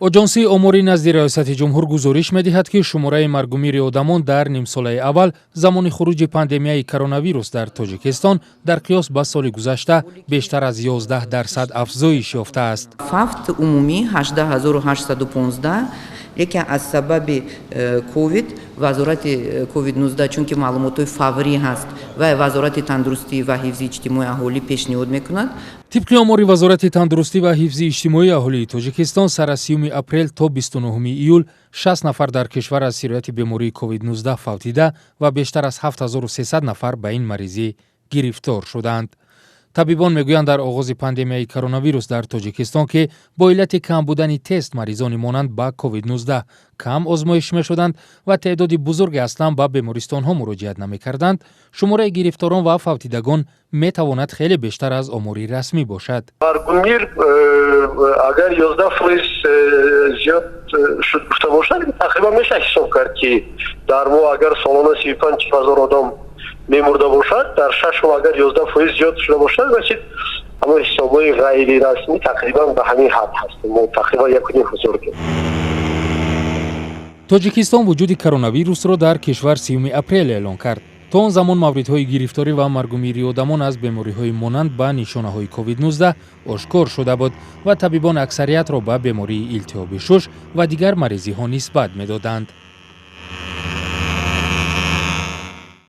Оҷонсии оморӣ назди Раёсати ҷумҳур гузориш медиҳад, ки шумораи маргумири одамон дар нимсолаи аввал замони хуруҷи пандемияи коронавирус дар Тоҷикистон дар қиёс ба соли гузашта бештар аз 11% афзоиш ёфтааст. Фавт умумӣ 18 815, лекин аз сабаби ковид вазорати ковид-19, чунки маълумотҳои фаврӣ ҳаст ва Вазорати тандурустӣ ва ҳифзи иҷтимоии аҳолӣ пешниҳод мекунад. Тибқи омори Вазорати тандурустӣ ва ҳифзи иҷтимоии аҳолии Тоҷикистон, сар аз 30 апрел то 29 июл 60 нафар дар кишвар аз сирояти бемории ковид-19 фавтида ва бештар аз 7300 нафар ба ин маризӣ гирифтор шуданд. Табибон мегӯянд, дар оғози пандемияи коронавирус дар Тоҷикистон, ки бо иллати кам будани тест маризони монанд ба ковид-19 кам озмоиш мешуданд ва теъдоди бузурге аслан ба бемористонҳо муроҷиат намекарданд, шумораи гирифторон ва фавтидагон метавонад хеле бештар аз омори расмӣ бошад. Маргумир агар 11% зиёд шуд гуфта бошад, тақрибан мешавад ҳисоб кард, ки дар моҳ агар солона 35 ҳазор одам мемурда бошад, дар 6 моҳ агар 11% зиёд шуда бошад, значит, ҳамон ҳисобҳои ғайрирасмӣ тақрибан ба ҳамин ҳад ҳаст, мо тақрибан 1,5 ҳазор. Тоҷикистон вуҷуди коронавирусро дар кишвар 30 апрел эълон кард. То он замон мавридҳои гирифторӣ ва маргумири одамон аз бемориҳои монанд ба нишонаҳои ковид-19 ошкор шуда буд ва табибон аксариятро ба бемории илтиҳоби шуш ва дигар маризиҳо нисбат медоданд.